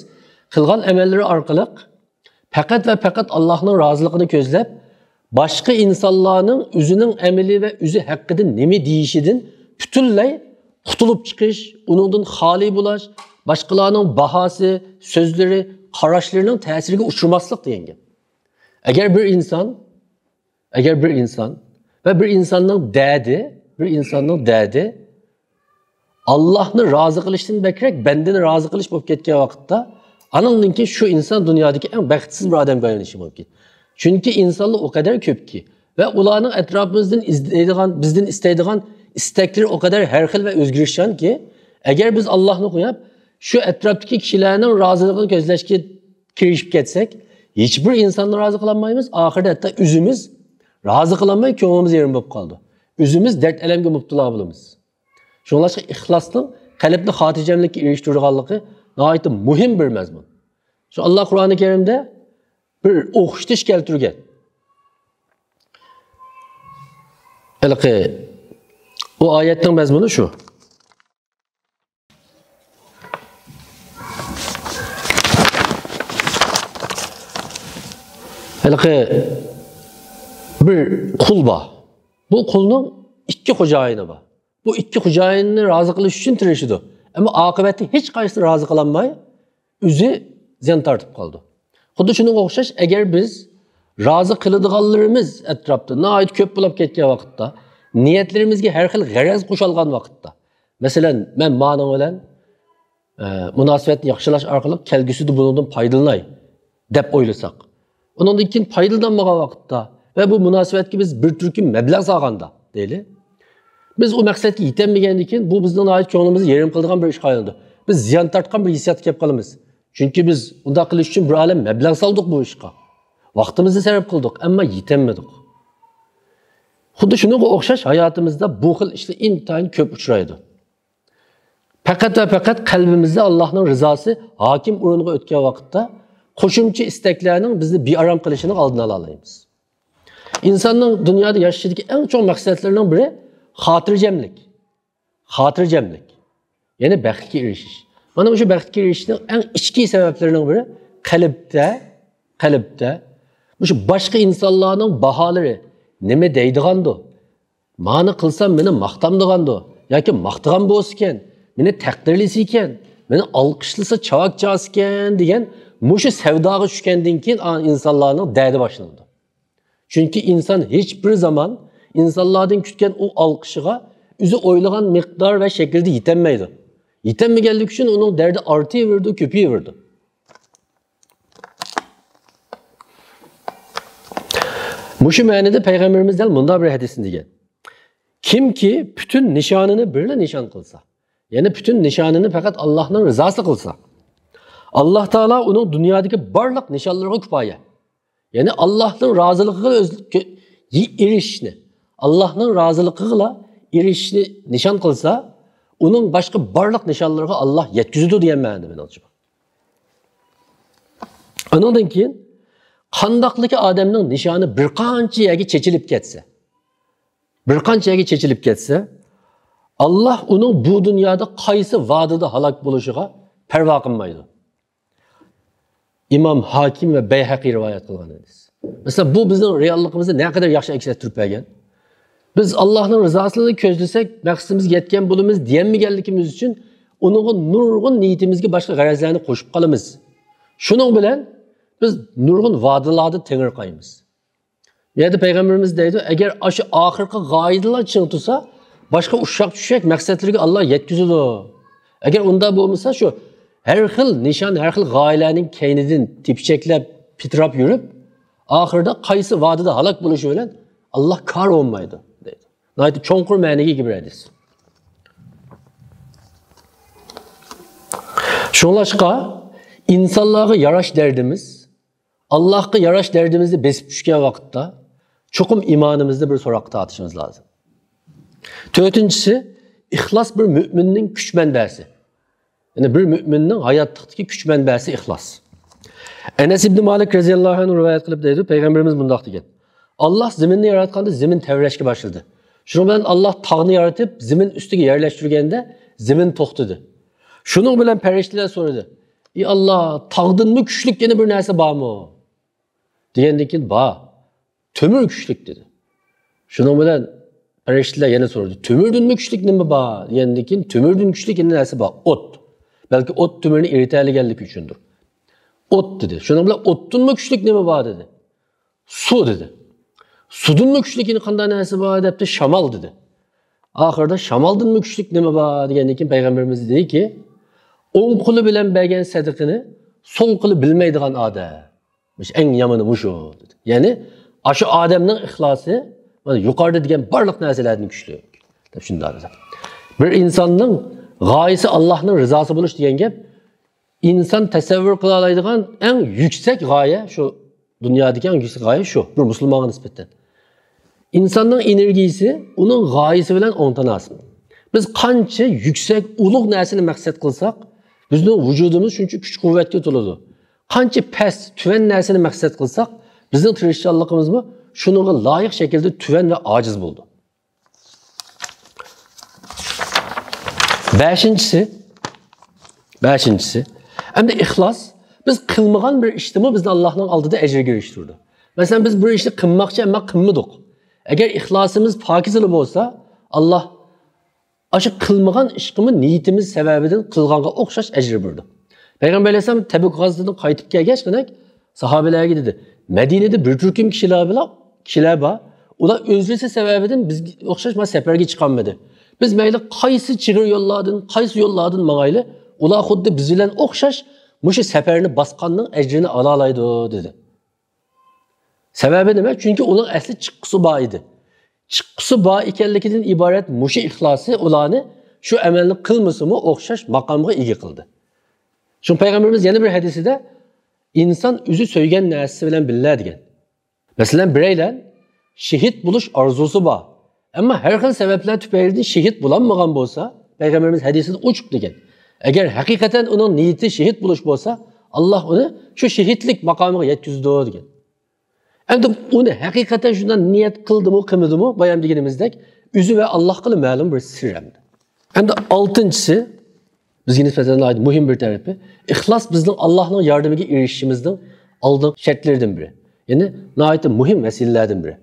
قىلغان ئەمەللىرى ئارقىلىق پەقەت ۋە پەقەت ئاللاھنىڭ رازىلىقىنى كۆزلەپ، باشقا ئىنسانلارنىڭ ئۆزىنىڭ ئەمىلى ۋە ئۆزى ھەققىدە نېمە دېيىشىدىن پۈتۈنلەي قۇتۇلۇپ چىقىش، ئۇنىڭدىن خالىي بولاش، باشقىلارنىڭ باھاسى، سۆزلىرى، قاراشلىرىنىڭ تەسىرىگە ئۇچرىماسلىق دېگەن گەپ. ئەگەر بىر ئىنسان، ئەگەر بىر ئىنسان ۋە بىر ئىنساننىڭ دەدى، بىر ئىنساننىڭ دەدى ئاللاھنى رازى قىلىشتىن بەكرەك بەندىنى رازى قىلىش بولۇپ كەتكەن ۋاقىتتا، ئانىڭدىن كېيىن شۇ ئىنسان دۇنيادىكى ئەڭ بەختسىز بىر ئادەمگە ئايلىنىشى مۇمكىن. چۈنكى ئىنسانلار ئۇ قەدەر كۆپكى ۋە ئۇلارنىڭ ئەتراپىمىزدىن ئىزدەيدىغان، بىزدىن ئىستەيدىغان ئىستەكلىرى ئۇ قەدەر ھەر خىل ۋە ئۆزگىرىشچانكى، ئەگەر بىز ئاللاھنى قويۇپ، شۇ ئەتراپتىكى كىشىلەرنىڭ رازىلىقىنى كۆزلەشكە كىرىشىپ كەتسەك، ھېچبىر ئىنساننى رازى قىلالمايمىز. ئاخىرىدا ھەتتا ئۆزىمىز رازى قىلالماي كۆڭلىمىز يېرىم بولۇپ قالىدۇ. ئۆزىمىز دەرد ئەلەمگە مۇپتىلا بولىمىز. شۇڭلاشقا ئىخلاسنىڭ قەلبنى خاتىرجەملىككە ئېرىشتۈرىدىغانلىقى ناھايىتى مۇھىم بىر مەزمۇن. شۇ ئاللا قۇرئانى كەرىمدە بىر ئوخشىتىش كەلتۈرگەن. ھېلىقى ئۇ ئايەتنىڭ مەزمۇنى شۇ. ھېلىقى بىر قۇل بار. بۇ قۇلنىڭ ئىككى خوجايىنى بار. بۇ ئىككى خوجايىننى رازى قىلىش ئۈچۈن تىرىشىدۇ. ئەمما ئاقىۋەتتە ھېچ قايسىسىنى رازى قىلالماي، ئۆزى زىيان تارتىپ قالىدۇ. خۇددى شۇنىڭغا ئوخشاش، ئەگەر بىز رازى قىلىدىغانلىرىمىز ئەتراپتا ناھايىتى كۆپ بولۇپ كەتكەن ۋاقىتتا، نىيەتلىرىمىزگە ھەر خىل غەرەز قوشالغان ۋاقىتتا، مەسىلەن، مەن مانىڭ بىلەن، ئە، مۇناسىۋەتنى ياخشىلاش ئارقىلىق كەلگۈسىدە بۇنىڭدىن پايدىلىناي دەپ ئويلىساق، ئۇنىڭدىن كېيىن پايدىلىنالمىغان ۋاقىتتا ۋە بۇ مۇناسىۋەتكە بىز بىر تۈركۈم مەبلەغ سالغاندا، دەيلى، بىز ئۇ مەقسەتكە يېتەلمىگەندىن كېيىن، بۇ بىزنىڭ ناھايىتى كۆڭلىمىزنى يېرىم قىلىدىغان بىر ئىشقا ئايلىنىدۇ. بىز زىيان تارتقان بىر ھېسسىياتقا كېلىپ قالىمىز. چۈنكى بىز ئۇنداق قىلىش ئۈچۈن بىر ئالەم مەبلەغ سالدۇق بۇ ئىشقا. ۋاقتىمىزنى سەرپ قىلدۇق، ئەمما يېتەلمىدۇق. خۇددى شۇنىڭغا ئوخشاش ھاياتىمىزدا بۇ خىل ئىشلار ئىنتايىن كۆپ ئۇچرايدۇ. پەقەت ۋە پەقەت قەلبىمىزدە ئاللاھنىڭ رىزاسى ھاكىم ئورۇنغا ئۆتكەن ۋاقىتتا، قوشۇمچە ئىستەكلەرنىڭ بىزنى بىئارام قىلىشىنىڭ ئالدىنى ئالالايمىز. ئىنساننىڭ دۇنيادا ياشىشىدىكى ئەڭ چوڭ مەقسەتلىرىنىڭ بىرى خاتىرجەملىك. خاتىرجەملىك. يەنى بەختكە ئېرىشىش. مانا مۇشۇ بەختكە ئېرىشىشنىڭ ئەڭ ئىچكى سەۋەبلىرىنىڭ بىرى قەلبتە، قەلبتە مۇشۇ باشقا ئىنسانلارنىڭ باھالىرى نېمە دەيدىغاندۇ؟ مانى قىلسام مېنى ماختامدىغاندۇ؟ ياكى ماختىغان بولسىكەن، مېنى تەقدىرلىسىكەن، مېنى ئالقىشلىسا چاۋاك چالسىكەن دېگەن مۇشۇ سەۋداغا چۈشكەندىن كېيىن ئا-، ئىنسانلارنىڭ دەردى باشلىنىدۇ. چۈنكى ئىنسان ھېچ بىر زامان ئىنسانلاردىن كۈتكەن ئۇ ئالقىشىغا ئۆزى ئويلىغان مىقدار ۋە شەكىلدە يېتەلمەيدۇ. يېتەلمىگەنلىكى ئۈچۈن ئۇنىڭ دەردى ئارتىۋېرىدۇ، كۆپىيىۋېرىدۇ. مۇشۇ مەنىدە پەيغەمبىرىمىز دەل مۇنداق بىر ھەدىسنى دېگەن: كىمكى پۈتۈن نىشانىنى بىرلا نىشان قىلسا، يەنى پۈتۈن نىشانىنى پەقەت ئاللاھنىڭ رىزاسى قىلسا، ئاللاھ تائالا ئۇنىڭ دۇنيادىكى بارلىق نىشانلىرىغا كۇپايە، يەنى ئاللاھنىڭ رازىلىقىغا ئۆز-، كۆ-، ئېرىشىشنى، ئاللاھنىڭ رازىلىقىغىلا ئېرىشىشنى نىشان قىلسا، ئۇنىڭ باشقا بارلىق نىشانلىرىغا ئاللاھ يەتكۈزىدۇ دېگەن مەنىدە، مېنىڭچە. ئۇنىڭدىن كېيىن، قانداقلىكى ئادەمنىڭ نىشانى بىر قانچە يەرگە چېچىلىپ كەتسە، بىر قانچە يەرگە چېچىلىپ كەتسە، ئاللاھ ئۇنىڭ بۇ دۇنيادا قايسى ۋادىدە ھالاك بولۇشىغا پەرۋا قىلمايدۇ. ئىمام ھاكىم ۋە بەيھەقى رىۋايەت قىلغان ھەدىس. مەسىلەن، بۇ بىزنىڭ رېئاللىقىمىزنى نەقەدەر ياخشى ئەكس ئەتتۈرۈپ بەرگەن. بىز ئاللاھنىڭ رىزاسىنى كۆزلىسەك، مەقسىتىمىزگە يەتكەن بولىمىز دېيەلمىگەنلىكىمىز ئۈچۈن، ئۇنىڭغا نۇرغۇن نىيىتىمىزگە باشقا غەرەزلەرنى قوشۇپ قالىمىز. شۇنىڭ بىلەن بىز نۇرغۇن ۋادىلاردا تېڭىرقايمىز. بۇ يەردە پەيغەمبىرىمىز دەيدۇ، ئەگەر ئاشۇ ئاخىرقى غايىدىلا چىڭ تۇرسا، باشقا ئۇششاق-چۈششەك مەقسەتلىرىگە ئاللاھ يەتكۈزىدۇ. ئەگەر ئۇنداق بولمىسا، شۇ ھەر خىل نىشان، ھەر خىل غايىلەرنىڭ كەينىدىن تېپىچەكلەپ، پىتىراپ يۈرۈپ، ئاخىرىدا قايسى ۋادىدا ھالاك بولۇشى بىلەن ئاللاھ كارى بولمايدۇ، دەيدۇ. ناھايىتى چوڭقۇر مەنىگە ئىگە بىر ھەدىس. شۇڭلاشقا، ئىنسانلارغا ياراش دەردىمىز، ئاللاھقا ياراش دەردىمىزنى بېسىپ چۈشكەن ۋاقىتتا، چوقۇم ئىمانىمىزنى بىر سوراققا تارتىشىمىز لازىم. تۆتىنچىسى، ئىخلاس بىر مۆمىننىڭ كۈچ مەنبەسى. يەنى بىر مۆمىننىڭ ھاياتلىقتىكى كۈچ مەنبەسى ئىخلاس. ئەنەس ئىبنى مالىك رەزىياللاھۇ ئەنھۇ رىۋايەت قىلىپ دەيدۇ، پەيغەمبىرىمىز مۇنداق دېگەن: ئاللاھ زېمىننى ياراتقاندا زېمىن تەۋرەشكە باشلىدى. شۇنىڭ بىلەن ئاللاھ تاغنى يارىتىپ، زېمىن ئۈستىگە يەرلەشتۈرگەندە، زېمىن توختىدى. شۇنىڭ بىلەن پەرىشتىلەر سورىدى: ئى ئاللاھ، تاغدىنمۇ كۈچلۈك يەنە بىر نەرسە بارمۇ؟ دېگەندىن كېيىن، بار، تۆمۈر كۈچلۈك، دېدى. شۇنىڭ بىلەن پەرىشتىلەر يەنە سورىدى: تۆمۈردىنمۇ كۈچلۈك نېمە بار؟ دېگەندىن كېيىن، تۆمۈردىن كۈچلۈك يەنە نەرسە بار، ئوت. بەلكى ئوت تۆمۈرنى ئېرىتەلىگەنلىكى ئۈچۈندۇر. ئوت دېدى. شۇنىڭ بىلەن ئوتتىنمۇ كۈچلۈك نېمە بار دېدى. سۇ دېدى. سۇدىنمۇ كۈچلۈك يەنە قانداق نەرسە بار دەپتۇ، شامال دېدى. ئاخىرىدا شامالدىنمۇ كۈچلۈك نېمە بار دېگەندىن كېيىن پەيغەمبىرىمىز دېدىكى، ئوڭ قولى بىلەن بەرگەن سەدىقىنى سول قولى بىلمەيدىغان ئادەم. مۇشۇ ئەڭ يامىنى مۇشۇ دېدى. يەنى ئاشۇ ئادەمنىڭ ئىخلاسى مانا يۇقىرىدا دېگەن بارلىق نەرسىلەردىن كۈچلۈك دەپ شۇنداق دېدى. بىر ئىنساننىڭ غايىسى ئاللاھنىڭ رىزاسى بولۇش دېگەن گەپ ئىنسان تەسەۋۋۇر قىلالايدىغان ئەڭ يۈكسەك غايە شۇ، دۇنيادىكى ئەڭ يۈكسەك غايە شۇ، بىر مۇسۇلمانغا نىسبەتەن. ئىنساننىڭ ئېنېرگىيىسى ئۇنىڭ غايىسى بىلەن ئوڭتاناسىز. بىز قانچە يۈكسەك، ئۇلۇغ نەرسىنى مەقسەت قىلساق، بىزنىڭ ۋۇجۇدىمىز شۇنچە كۈچ-قۇۋۋەتكە تولىدۇ. قانچە پەس، تۆۋەن نەرسىنى مەقسەت قىلساق، بىزنىڭ تىرىشچانلىقىمىزمۇ شۇنىڭغا لايىق شەكىلدە تۆۋەن ۋە ئاجىز بولىدۇ. بەشىنچىسى، بەشىنچىسى، ئەمدى ئىخلاس، بىز قىلمىغان بىر ئىشتىمۇ بىزنى ئاللاھنىڭ ئالدىدا ئەجىرگە ئېرىشتۈرىدۇ. مەسىلەن، بىز بىر ئىشنى قىلماقچى، ئەمما قىلمىدۇق. ئەگەر ئىخلاسىمىز پاكىزلا بولسا، ئاللاھ ئاشۇ قىلمىغان ئىشقىمۇ نىيىتىمىز سەۋەبىدىن قىلغانغا ئوخشاش ئەجىر بېرىدۇ. پەيغەمبەر ئەلەيھىسسالام تەبۇك غازىتىدىن قايتىپ كەلگەچ، دېمەك، ساھابىلەرگە دېدى، مەدىنىدە بىر تۈركۈم كىشىلەر بىلەن، كىشىلەر بار، ئۇلار ئۆزلىسى سەۋەبىدىن بىزگە ئوخشاش مانا سەپەرگە چىقالمىدى. بىز مەيلى قايسى چىغىر يوللاردىن، قايسى يوللاردىن ماڭايلى، ئۇلار خۇددى بىز بىلەن ئوخشاش مۇشۇ سەپەرنى باسقاننىڭ ئەجرىنى ئالالايدۇ، دېدى. سەۋەبى نېمە؟ چۈنكى ئۇنىڭ ئەسلى چىققۇسى بار ئىدى. چىققۇسى بار ئىكەنلىكىدىن ئىبارەت مۇشۇ ئىخلاسى ئۇلارنى شۇ ئەمەلنى قىلمىسىمۇ ئوخشاش ماقامغا ئىگە قىلدى. شۇڭا پەيغەمبىرىمىز يەنە بىر ھەدىسىدە، ئىنسان ئۆزى سۆيگەن نەرسىسى بىلەن بىللە دېگەن. مەسىلەن، بىرەيلەن شېھىت بولۇش ئارزۇسى بار، ئەمما ھەر خىل سەۋەبلەر تۈپەيلىدىن شېھىت بولالمىغان بولسا، پەيغەمبىرىمىز ھەدىسىدە ئوچۇق دېگەن، ئەگەر ھەقىقەتەن ئۇنىڭ نىيىتى شېھىت بولۇش بولسا، ئاللاھ ئۇنى شۇ شېھىتلىك ماقامىغا يەتكۈزىدۇ دېگەن. ئەمدى ئۇنى ھەقىقەتەن شۇنداق نىيەت قىلدىمۇ، قىلمىدىمۇ، بايام دېگىنىمىزدەك، ئۆزى ۋە ئاللاھقىلا مەلۇم بىر سىر ئەمدى. ئەمدى ئالتىنچىسى، بىزگە نىسبەتەن ناھايىتى مۇھىم بىر تەرىپى، ئىخلاس بىزنىڭ ئاللاھنىڭ ياردىمىگە ئېرىشىشىمىزنىڭ ئالدىنقى شەرتلىرىدىن بىرى. يەنى ناھايىتى مۇھىم ۋەسىلىلەردىن بىرى.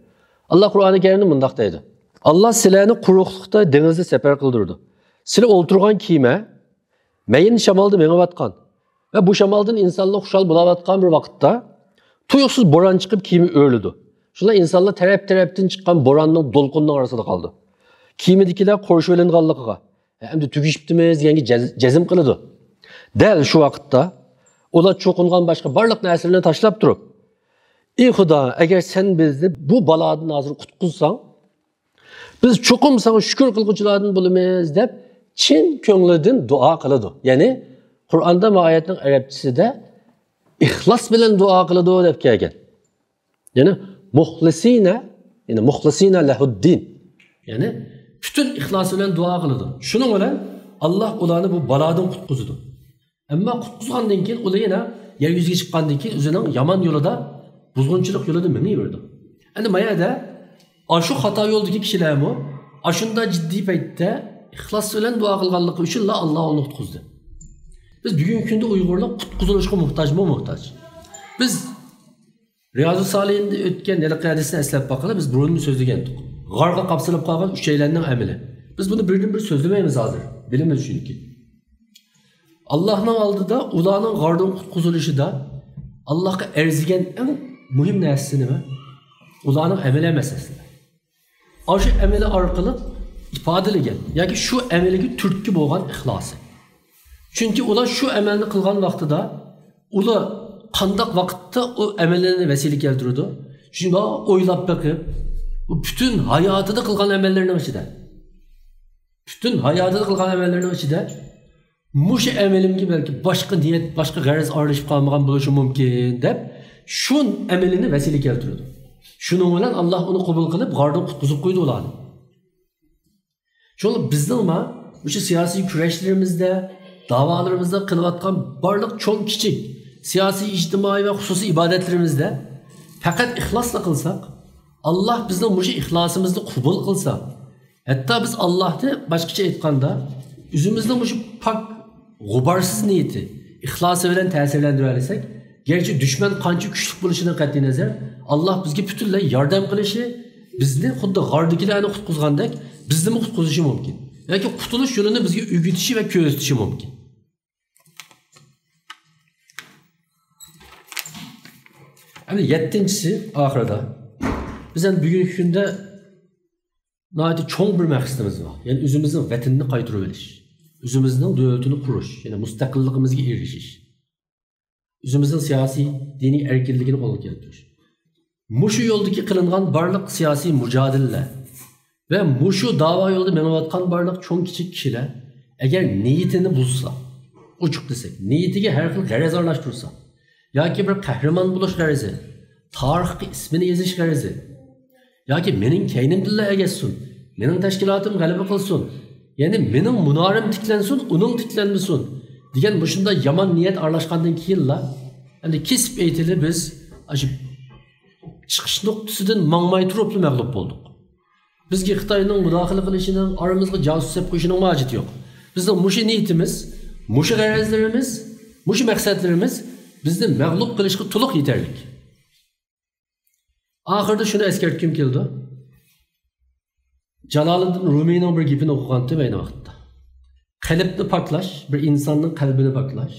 ئاللاھ قۇرئانى كەرىمدە مۇنداق دەيدۇ، ئاللاھ سىلەرنى قۇرۇقلۇقتا، دېڭىزدا سەپەر قىلدۇرىدۇ. سىلەر ئولتۇرغان كېمە مەيىن شامالدا مېڭىۋاتقان ۋە بۇ شامالدىن ئىنسانلار خۇشال بولاۋاتقان بىر ۋاقىتتا، تۇيۇقسىز بوران چىقىپ، كېمە ئۆرۈلىدۇ. شۇنداق ئىنسانلار تەرەپ-تەرەپتىن چىققان بوراننىڭ، دولقۇننىڭ ئارىسىدا قالىدۇ. كېمىدىكىلەر قورشىۋېلىنغانلىقىغا، ئەمدى تۈگىشىپتىمىز دېگەنگە جەز-، جەزم قىلىدۇ. دەل شۇ ۋاقىتتا ئۇلار چوقۇنغان باشقا بارلىق نەرسىلەرنى تاشلاپ تۇرۇپ، ئى خۇدا، ئەگەر سەن بىزنى بۇ بالادىن ھازىر قۇتقۇزساڭ، بىز چوقۇم ساڭا شۈكۈر قىلغۇچىلاردىن بولىمىز، دەپ چىن كۆڭلىدىن دۇئا قىلىدۇ. يەنى قۇرئاندا ما ئايەتنىڭ ئەرەبچىسىدە ئىخلاس بىلەن دۇئا قىلىدۇ دەپ كەلگەن. يەنى مۇخلىسىنە، يەنى مۇخلىسىنە لەھۇددىن. يەنى پۈتۈن ئىخلاسى بىلەن دۇئا قىلىدۇ. شۇنىڭ بىلەن ئاللاھ ئۇلارنى بۇ بالادىن قۇتقۇزىدۇ. ئەمما قۇتقۇزغاندىن كېيىن، ئۇلار يەنە يەر يۈزىگە چىققاندىن كېيىن ئۆزىنىڭ يامان يولىدا، بۇزغۇنچىلىق يولىدا مېڭىۋېرىدۇ. ئەمدى ما يەردە ئاشۇ خاتا يولدىكى كىشىلەرمۇ ئاشۇنداق جىددىي پەيتتە ئىخلاس بىلەن دۇئا قىلغانلىقى ئۈچۈنلا ئاللاھ ئۇنى قۇتقۇزدى. بىز بۈگۈنكى كۈندە ئۇيغۇرلار قۇتقۇزۇلۇشقا موھتاجمۇ؟ موھتاج. بىز رىيازۇ سالىھىندا ئۆتكەن ھېلىقى ھەدىسنى ئەسلەپ باقىلى، بىز بۇرۇنمۇ سۆزلىگەنتۇق. غارغا قاپسىلىپ قالغان ئۈچەيلەننىڭ ئەمىلى. بىز بۇنى بىردىنبىر سۆزلىمەيمىز ھازىر، بىلىمىز چۈنكى. ئاللاھنىڭ ئالدىدا ئۇلارنىڭ غاردىن قۇتقۇزۇلۇشىدا ئاللاھقا ئەرزىگەن ئەڭ مۇھىم نەرسىسى نېمە؟ ئۇلارنىڭ ئەمەل ئەمەس ئەسلىدە. ئاشۇ ئەمىلى ئارقىلىق ئىپادىلىگەن ياكى شۇ ئەمىلىگە تۈرتكە بولغان ئىخلاسى. چۈنكى ئۇلار شۇ ئەمەلنى قىلغان ۋاقتىدا، ئۇلار قانداق ۋاقىتتا ئۇ ئەمەللەرنى ۋەسىلە كەلتۈرىدۇ؟ شۇنداق ئويلاپ بېقىپ، ئۇ پۈتۈن ھاياتىدا قىلغان ئەمەللىرىنىڭ ئىچىدە، پۈتۈن ھاياتىدا قىلغان ئەمەللىرىنىڭ ئىچىدە مۇشۇ ئەمىلىمگە بەلكى باشقا نىيەت، باشقا غەرەز ئارىلىشىپ قالمىغان بولۇشى مۇمكىن، دەپ شۇ ئەمىلىنى ۋەسىلە كەلتۈرىدۇ. شۇنىڭ بىلەن ئاللاھ ئۇنى قوبۇل قىلىپ، غاردىن قۇتقۇزۇپ قويدى ئۇلارنى. شۇڭا بىزنىڭمۇ مۇشۇ سىياسىي كۈرەشلىرىمىزدە، داۋالىرىمىزدا، قىلىۋاتقان بارلىق چوڭ-كىچىك سىياسىي، ئىجتىمائىي ۋە خۇسۇسىي ئىبادەتلىرىمىزدە پەقەت ئىخلاسلا قىلساق، ئاللاھ بىزنىڭ مۇشۇ ئىخلاسىمىزنى قوبۇل قىلسا، ھەتتا بىز ئاللاھنى، باشقىچە ئېيتقاندا، ئۆزىمىزنىڭ مۇشۇ پاك، غۇبارسىز نىيىتى، ئىخلاسى بىلەن تەسىرلەندۈرەلىسەك، گەرچە دۈشمەن قانچە كۈچلۈك بولۇشىدىن قەتئىينەزەر، ئاللاھ بىزگە پۈتۈنلەي ياردەم قىلىشى، بىزنى خۇددى غاردىكىلەرنى قۇتقۇزغاندەك، بىزنىمۇ قۇتقۇزۇشى مۇمكىن. ياكى قۇتۇلۇش يولىنى بىزگە ئۆگىتىشى ۋە كۆرسىتىشى مۇمكىن. ئەمدى يەتتىنچىسى، ئاخىرىدا، بىز ئەمدى بۈگۈنكى كۈندە ناھايىتى چوڭ بىر مەقسىتىمىز بار. يەنى ئۆزىمىزنىڭ ۋەتىنىنى قايتۇرۇۋېلىش، ئۆزىمىزنىڭ دۆلىتىنى قۇرۇش، يەنى مۇستەقىللىقىمىزغا ئېرىشىش، ئۆزىمىزنىڭ سىياسىي، دىنىي ئەركىنلىكىنى قولغا كەلتۈرۈش. مۇشۇ يولدىكى قىلىنغان بارلىق سىياسىي مۇجادىلىلەر ۋە مۇشۇ داۋا يولىدا مېڭىۋاتقان بارلىق چوڭ كىچىك كىشىلەر ئەگەر نىيىتىنى بۇزسا، ئوچۇق دېسەك، نىيىتىگە ھەر خىل غەرەز ئارىلاشتۇرسا، ياكى بىر قەھرىمان بولۇش غەرىزى، تارىخقا ئىسمىنى يېزىش غەرىزى، ياكى مېنىڭ كەينىمدىنلا ئەگەشسۇن، مېنىڭ تەشكىلاتىم غەلىبە قىلسۇن، يەنى مېنىڭ مۇنارىم تىكلەنسۇن، ئۇنىڭ تىكلەنمىسۇن دېگەن مۇشۇنداق يامان نىيەت ئارىلاشقاندىن كېيىنلا، ئەمدى كېسىپ ئېيتىلى، بىز ئاشۇ چىقىش نۇقتىسىدىن ماڭماي تۇرۇپلا مەغلۇپ بولدۇق. بىزگە خىتاينىڭ مۇداخىلە قىلىشىنىڭ، ئارىمىزغا جاسۇس سېلىپ قويۇشىنىڭمۇ ھاجىتى يوق. بىزنىڭ مۇشۇ نىيىتىمىز، مۇشۇ غەرەزلىرىمىز، مۇشۇ مەقسەتلىرىمىز بىزنى مەغلۇپ قىلىشقا تولۇق يېتەرلىك. ئاخىرىدا شۇنى ئەسكەرتكۈم كېلىدۇ. جالالىدىن رۇمىينىڭ بىر گېپىنى ئوقۇغانتىم ئەينى ۋاقىتتا. قەلبنى پاكلاش، بىر ئىنساننىڭ قەلبىنى پاكلاش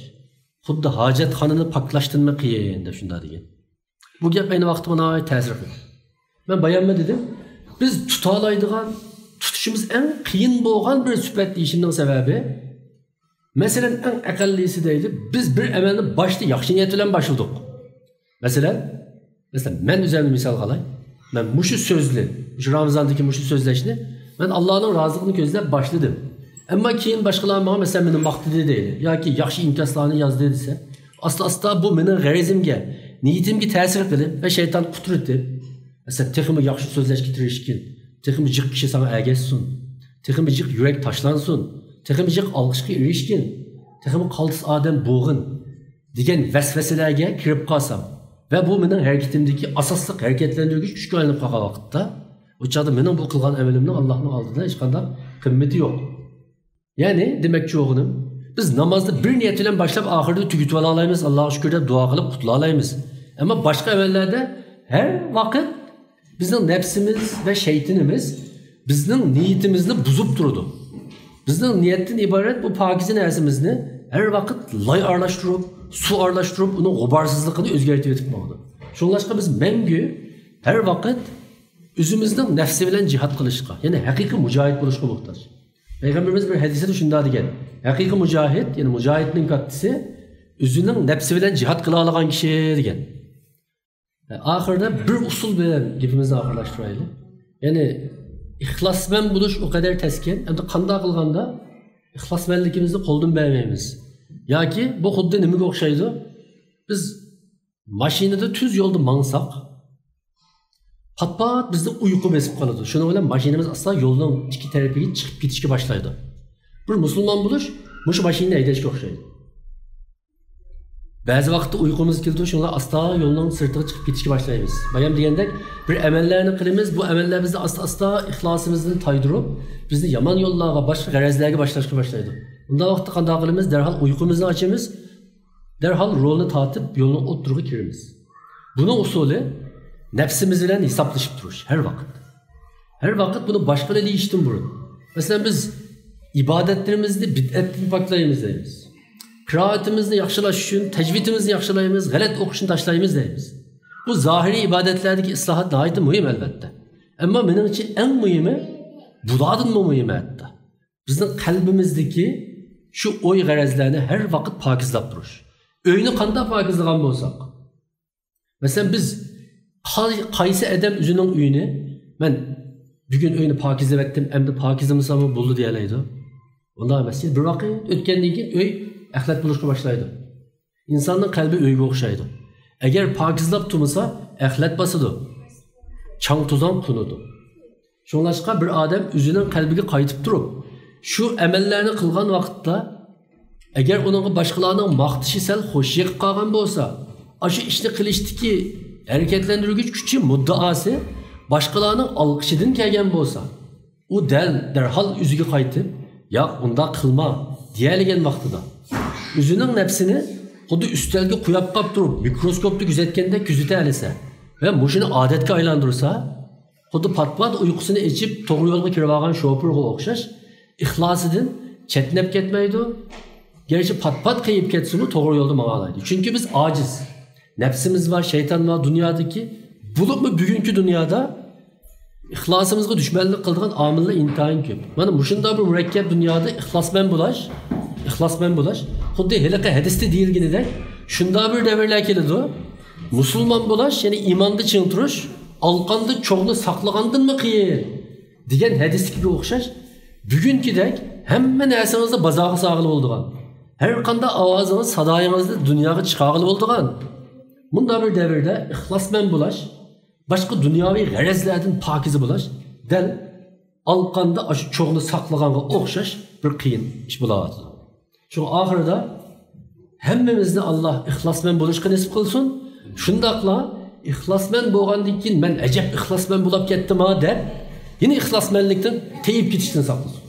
خۇددى ھاجەتخانىنى پاكلاشتىنمۇ قىيىن، دەپ شۇنداق دېگەن. بۇ گەپ ئەينى ۋاقىتتا ماڭا ناھايىتى تەسىر قىلدى. مەن باياممۇ دېدىم، بىز تۇتالايدىغان، تۇتۇشىمىز ئەڭ قىيىن بولغان بىر سۈپەت دېيىشىمنىڭ سەۋەبى، مەسىلەن، ئەڭ ئەقەللىسى دەيلى، بىز بىر ئەمەلنى باشتا ياخشى نىيەت بىلەن باشلىدۇق. مەسىلەن، مەسىلەن، مەن ئۆزۈمنى مىسالغا ئالاي. مەن مۇشۇ سۆزنى، مۇشۇ رامىزاندىكى مۇشۇ سۆزلەشنى مەن ئاللانىڭ رازىلىقىنى كۆزلەپ باشلىدىم. ئەمما كېيىن باشقىلار ماڭا، مەسىلەن، مېنى ماختىدى دەيلى ياكى ياخشى ئىنكاسلارنى يازدى دېسە، ئاستا-ئاستا بۇ مېنىڭ غەرىزىمگە، نىيىتىمگە تەسىر قىلىپ ۋە شەيتان قۇترىتىپ، مەسىلەن، تېخىمۇ ياخشى سۆزلەشكە تىرىشقىن، تېخىمۇ جىق كىشى ساڭا ئەگەشسۇن، تېخىمۇ جىق يۈرەك تاشلانسۇن، تېخىمۇ جىق ئالقىشقا ئېرىشكىن، تېخىمۇ قالتىس ئادەم بولغىن دېگەن ۋەسۋەسىلەرگە كىرىپ قالسام ۋە بۇ مېنىڭ ھەرىكىتىمدىكى ئاساسلىق ھەرىكەتلەندۈرگۈچ كۈچكە ئايلىنىپ قالغان ۋاقىتتا، ئۇ چاغدا مېنىڭ بۇ قىلغان ئەمىلىمنىڭ ئاللانىڭ ئالدىدا ھېچقانداق قىممىتى يوق. يەنى، دېمەكچى بولغىنىم، بىز نامازنى بىر نىيەت بىلەن باشلاپ، ئاخىرىدا تۈگىتىۋالالايمىز، ئاللاغا شۈكۈر دەپ دۇئا قىلىپ قۇتۇلالايمىز. ئەمما باشقا ئەمەللەردە ھەر ۋاقىت بىزنىڭ نەپسىمىز ۋە شەيتىنىمىز بىزنىڭ نىيىتىمىزنى بۇزۇپ تۇرىدۇ. بىزنىڭ نىيەتتىن ئىبارەت بۇ پاكىزە نەرسىمىزنى ھەر ۋاقىت لاي ئارىلاشتۇرۇپ، سۇ ئارىلاشتۇرۇپ، ئۇنىڭ غۇبارسىزلىقىنى ئۆزگەرتىۋېتىپ ماڭىدۇ. شۇڭلاشقا بىز مەڭگۈ ھەر ۋاقىت ئۆزىمىزنىڭ نەپسى بىلەن جىھاد قىلىشقا، يەنى ھەقىقىي مۇجاھىد بولۇشقا موھتاج. پەيغەمبىرىمىز بىر ھەدىسىدە شۇنداق دېگەن، ھەقىقىي مۇجاھىد، يەنى مۇجاھىدنىڭ كاتتىسى ئۆزىنىڭ نەپسى بىلەن جىھاد قىلالىغان كىشى دېگەن. ئاخىرىدا بىر ئۇسۇل بىلەن گېپىمىزنى ئاخىرلاشتۇرايلى. يەنى ئىخلاسمەن بولۇش ئۇ قەدەر تەسكەن، ئەمدى قانداق قىلغاندا ئىخلاسمەنلىكىمىزنى قولدىن بەرمەيمىز؟ ياكى بۇ خۇددى نېمىگە ئوخشايدۇ؟ بىز ماشىنىدا تۈز يولدا ماڭساق، پات-پات بىزنى ئۇيقۇ بېسىپ قالىدۇ. شۇنىڭ بىلەن ماشىنىمىز ئاستا يولنىڭ ئىككى تەرىپىگە چىقىپ كېتىشكە باشلايدۇ. بىر مۇسۇلمان بولۇش مۇشۇ ماشىنىنى ھەيدەشكە ئوخشايدۇ. بەزى ۋاقىتتا ئۇيقۇمىز كېلىدۇ، شۇڭا ئاستا يولنىڭ سىرتىغا چىقىپ كېتىشكە باشلايمىز. بايام دېگەندەك، بىر ئەمەللەرنى قىلىمىز، بۇ ئەمەللەر بىزنى ئاستا-ئاستا ئىخلاسىمىزدىن تايدۇرۇپ، بىزنى يامان يوللارغا، باشقا غەرەزلەرگە باشلاشقا باشلايدۇ. بۇنداق ۋاقىتتا قانداق قىلىمىز؟ دەرھال ئۇيقۇمىزنى ئاچىمىز، دەرھال رولنى تارتىپ يولنىڭ ئوتتۇرىغا كىرىمىز. بۇنىڭ ئۇسۇلى نەپسىمىز بىلەن ھېسابلىشىپ تۇرۇش ھەر ۋاقىت. ھەر ۋاقىت بۇنى باشقىلار دېيىشتىن بۇرۇن. مەسىلەن، بىز ئىبادەتلىرىمىزنى بىدئەتتىن پاكلايمىز دەيمىز. قىرائىتىمىزنى ياخشىلاش ئۈچۈن تەجۋىدىمىزنى ياخشىلايمىز، غەلەت ئوقۇشنى تاشلايمىز دەيمىز. بۇ زاھىرىي ئىبادەتلەردىكى ئىسلاھات ناھايىتى مۇھىم، ئەلۋەتتە. ئەمما مېنىڭچە ئەڭ مۇھىمى بۇلاردىنمۇ مۇھىم ھەتتا. بىزنىڭ قەلبىمىزدىكى شۇ ئوي غەرەزلەرنى ھەر ۋاقىت پاكىزلاپ تۇرۇش. ئۆينى قانداق پاكىزلىغان بولساق، مەسىلەن، بىز قاي-، قايسى ئادەم ئۆزىنىڭ ئۆيىنى، مەن بۈگۈن ئۆينى پاكىزلىۋەتتىم، ئەمدى پاكىزلىمىساممۇ بولدى دېيەلەيدۇ؟ ئۇنداق ئەمەس. بىر ۋاقىت ئۆتكەندىن كېيىن ئۆي ئەخلەت بولۇشقا باشلايدۇ. ئىنساننىڭ قەلبى ئۆيگە ئوخشايدۇ. ئەگەر پاكىزلاپ تۇرمىسا، ئەخلەت باسىدۇ. چاڭ-توزان قونىدۇ. شۇڭلاشقا بىر ئادەم ئۆزىنىڭ قەلبىگە قايتىپ تۇرۇپ، شۇ ئەمەللەرنى قىلغان ۋاقىتتا، ئەگەر ئۇنىڭغا باشقىلارنىڭ ماختىشى سەل خوش يېقىپ قالغان بولسا، ئاشۇ ئىشنى قىلىشتىكى ھەرىكەتلەندۈرگۈچ كۈچى، مۇددىئاسى باشقىلارنىڭ ئالقىشىدىن كەلگەن بولسا، ئۇ دەل دەرھال ئۆزىگە قايتىپ، ياق، ئۇنداق قىلما، دېيەلىگەن ۋاقتىدا، ئۆزىنىڭ نەپسىنى خۇددى ئۈستەلگە قويۇپ قاپ تۇرۇپ، مىكروسكوپتا كۆزەتكەندەك كۆزىتەلىسە ۋە مۇشۇنى ئادەتكە ئايلاندۇرسا، خۇددى پات-پات ئۇيقۇسىنى ئېچىپ، توغرا يولغا كىرىۋالغان شوپۇرغا ئوخشاش، ئىخلاسىدىن چەتنەپ كەتمەيدۇ. گەرچە پات-پات قېيىپ كەتسىمۇ، توغرا يولدا ماڭالايدۇ. چۈنكى بىز ئاجىز. نەپسىمىز بار، شەيتان بار دۇنيادىكى، بولۇپمۇ بۈگۈنكى دۇنيادا ئىخلاسىمىزغا دۈشمەنلىك قىلىدىغان ئامىللار ئىنتايىن كۆپ. مانا مۇشۇنداق بىر مۇرەككەپ دۇنيادا ئىخلاسمەن بولاش، ئىخلاسمەن بولاش، خۇددى ھېلىقى ھەدىستە دېيىلگىنىدەك، شۇنداق بىر دەۋرلەر كېلىدۇ، مۇسۇلمان بولاش، يەنى ئىماندا چىڭ تۇرۇش، ئالقاندا چوغنى ساقلىغاندىنمۇ قىيىن دېگەن ھەدىستىكىگە ئوخشاش، بۈگۈنكىدەك ھەممە نەرسىڭىزنى بازارغا سالغىلى بولىدىغان، ھەر قانداق ئاۋازىڭىز، سادايىڭىزنى دۇنياغا چىقارغىلى بولىدىغان، مۇنداق بىر دەۋردە ئىخلاسمەن بولاش، باشقا دۇنياۋى غەرەزلەردىن پاكىزە بولاش دەل ئالقاندا ئاشۇ چوغنى ساقلىغانغا ئوخشاش بىر قىيىن ئىش بولاۋاتىدۇ. شۇڭا ئاخىرىدا ھەممىمىزنى ئاللا ئىخلاسمەن بولۇشقا نېسىپ قىلسۇن. شۇنداقلا ئىخلاسمەن بولغاندىن كېيىن مەن ئەجەب ئىخلاسمەن بولاپ كەتتىما دەپ يەنە ئىخلاسمەنلىكتىن تېيىپ كېتىشتىن ساقلىسۇن.